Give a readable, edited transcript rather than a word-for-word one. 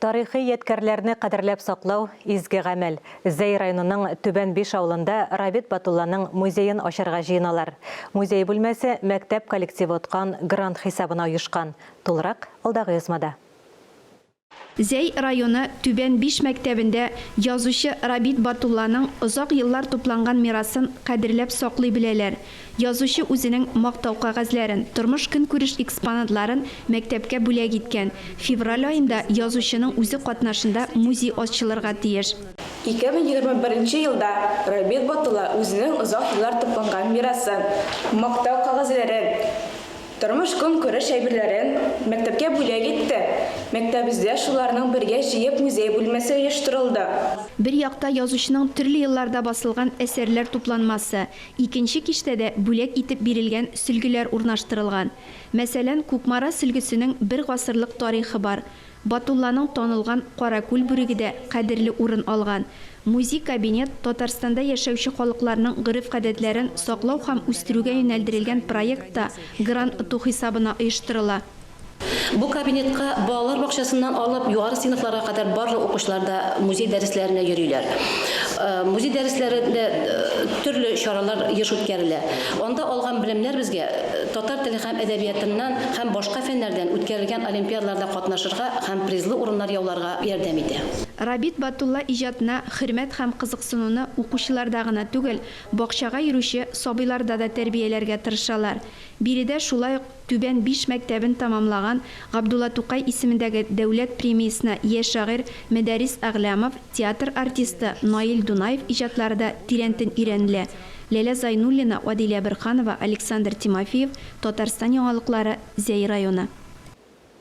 Тарихи ядкәрләрне кадерләп саклау, изге гамәл. Зәй районының Түбән Биш авылында Рабит Батулланың музеен ачарга җыеналар. Музей бүлмәсе мәктәп коллективы откан грант хисабына оешкан. Тулырак, алдагы язмада. Зәй районы Түбән Биш мәктәбендә язучы Рабит Батулланың озак еллар тупланган мирасын кадерләп саклый беләләр. Язучы үзенең Мактау кәгазьләрен, тормыш-көнкүреш экспонатларын мәктәпкә бүләк иткән. Февраль аенда язучының үзе катнашында музей ачылырга тиеш. 2021 нче елда Рабит Батулла үзенең озак еллар тупланган мирасын, Мактау кәгазьләрен, тормыш-көнкүреш әйберләрен мәктәпкә бүләк итте. Мәктәбездә шуларның бергә җыеп музей бүлмәсе оештырылды. Бер якта язучының төрле елларда басылган әсәрләр тупланмасы, Икенче киштәдә бүләк итеп бирелгән сөлгеләр урнаштырылган. Мәсәлән, Кукмара сөлгесенең бер гасырлык тарихы бар. Батулланың танылган каракүл бүреге дә кадерле урын алган. Музей-кабинет Татарстанда яшәүче халыкларның гореф-гадәтләрен саклау һәм үстерүгә юнәлдерелгән проектта грант оту хисабына оештырыла. Бу кабинетка балалар бакчасыннан алып югары сыйныфларга кадәр барлык укучылар да музей дәресләренә йөриләр. Музей дәресләрендә төрле чаралар еш үткәрелә. Анда алган белемнәр безгә татар теле һәм әдәбиятыннан һәм башка фәннәрдән үткәрелгән олимпиадаларда катнашырга һәм призлы урыннар яуларга ярдәм итә. Рабит Батулла иҗатына хөрмәт һәм кызыксынуны укучыларда гына түгел, бакчага йөрүче сабыйларда да тәрбияләргә тырышалар. Биредә шулай ук Түбән Биш мәктәбен тәмамлаган Габдулла Тукай исемендәге дәүләт премиясенә ия шагыйрь Мөдәррис Әгъләмов, театр артисты Наил Дунаев иҗатлары да тирәнтен өйрәнелә. Ләлә Зайнуллина, Адилә Борһанова, Александр Тимофеев, Татарстан яңалыклары, Зәй районы.